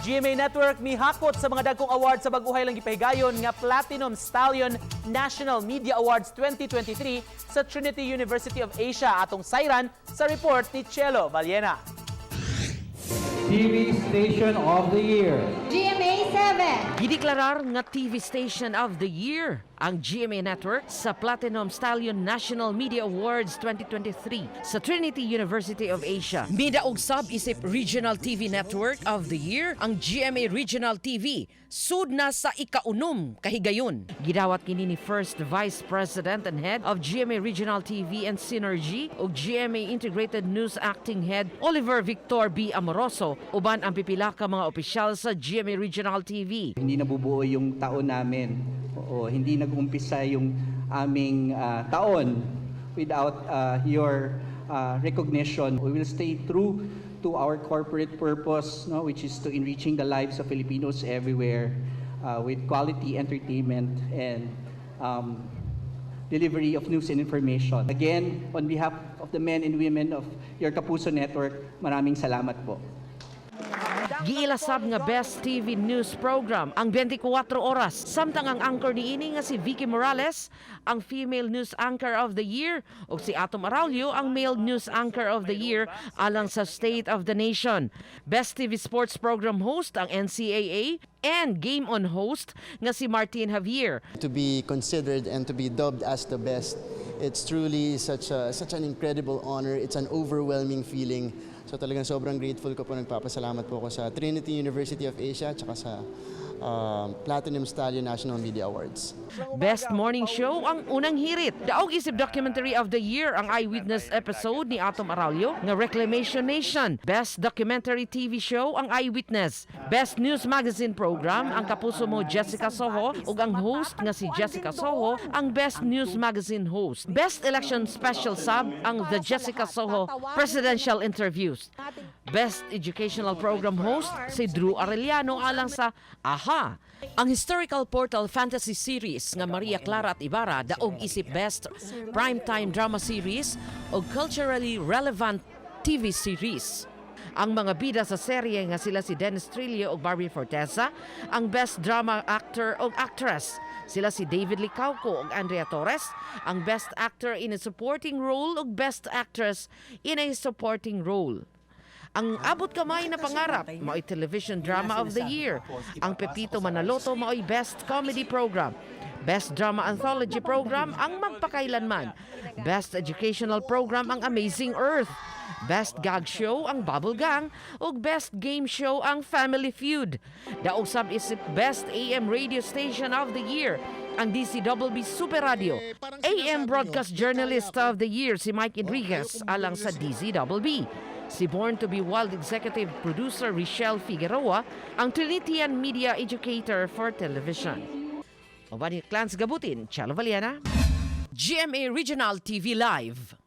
GMA Network mihakot sa mga dagkong award sa bag-ohay lang gipahigayon nga Platinum Stallion National Media Awards 2023 sa Trinity University of Asia, atong sayran sa report ni Chelo Vallena. TV Station of the Year. GMA 7. Gideklarar nga TV Station of the Year ang GMA Network sa Platinum Stallion National Media Awards 2023 sa Trinity University of Asia. Midaog sab isip Regional TV Network of the Year ang GMA Regional TV, sud na sa ikaunom kahigayon. Gidawat kini ni First Vice President and Head of GMA Regional TV and Synergy ug GMA Integrated News Acting Head Oliver Victor B. Amoroso uban ang pipila ka mga opisyal sa GMA Regional TV. Hindi nabubuo yung taon namin. Oo, hindi nag-umpisa yung aming taon without your recognition. We will stay true to our corporate purpose, no, which is to enriching the lives of Filipinos everywhere with quality entertainment and delivery of news and information. Again, on behalf of the men and women of your Kapuso Network, maraming salamat po. Giila sab nga Best TV News Program ang 24 Oras. Samtang ang anchor niini nga si Vicky Morales ang Female News Anchor of the Year ug si Atom Araullo ang Male News Anchor of the Year alang sa State of the Nation. Best TV Sports Program Host ang NCAA and Game On host nga si Martin Javier. To be considered and to be dubbed as the best, it's truly such an incredible honor. It's an overwhelming feeling. So talagang sobrang grateful ko po, nagpapasalamat po ako sa Trinity University of Asia at sa Platinum Stallion National Media Awards. Best Morning Show ang Unang Hirit. Daog isip Documentary of the Year ang Eyewitness episode ni Atom Araullo nga Reclamation Nation. Best Documentary TV Show ang Eyewitness. Best News Magazine Program ang Kapuso Mo Jessica Soho ug ang host nga si Jessica Soho ang Best News Magazine Host. Best Election Special sab ang The Jessica Soho Presidential Interviews. Best Educational Program Host si Drew Arellano alang sa AHA. Ang historical portal fantasy series nga Maria Clara at Ibarra daog isip Best Primetime Drama Series o Culturally Relevant TV Series. Ang mga bida sa serye nga sila si Dennis Trillo ug Barbie Forteza ang Best Drama Actor ug Actress. Sila si David Licauco ug Andrea Torres ang Best Actor in a Supporting Role ug Best Actress in a Supporting Role. Ang Abot Kamay na Pangarap mao'y Television Drama of the Year. Ang Pepito Manaloto mao'y Best Comedy Program. Best Drama Anthology Program ang Magpakailanman. Best Educational Program ang Amazing Earth. Best Gag Show ang Bubble Gang ug Best Game Show ang Family Feud. Daog sab isip Best AM Radio Station of the Year ang DZBB Super Radio. AM Broadcast Journalist of the Year si Mike Enriquez alang sa DZBB. Si Born to be Wild Executive Producer Richelle Figueroa ang Trinitian Media Educator for Television. Uban ni Clans Gabutin, Chalo Valiana, GMA Regional TV Live.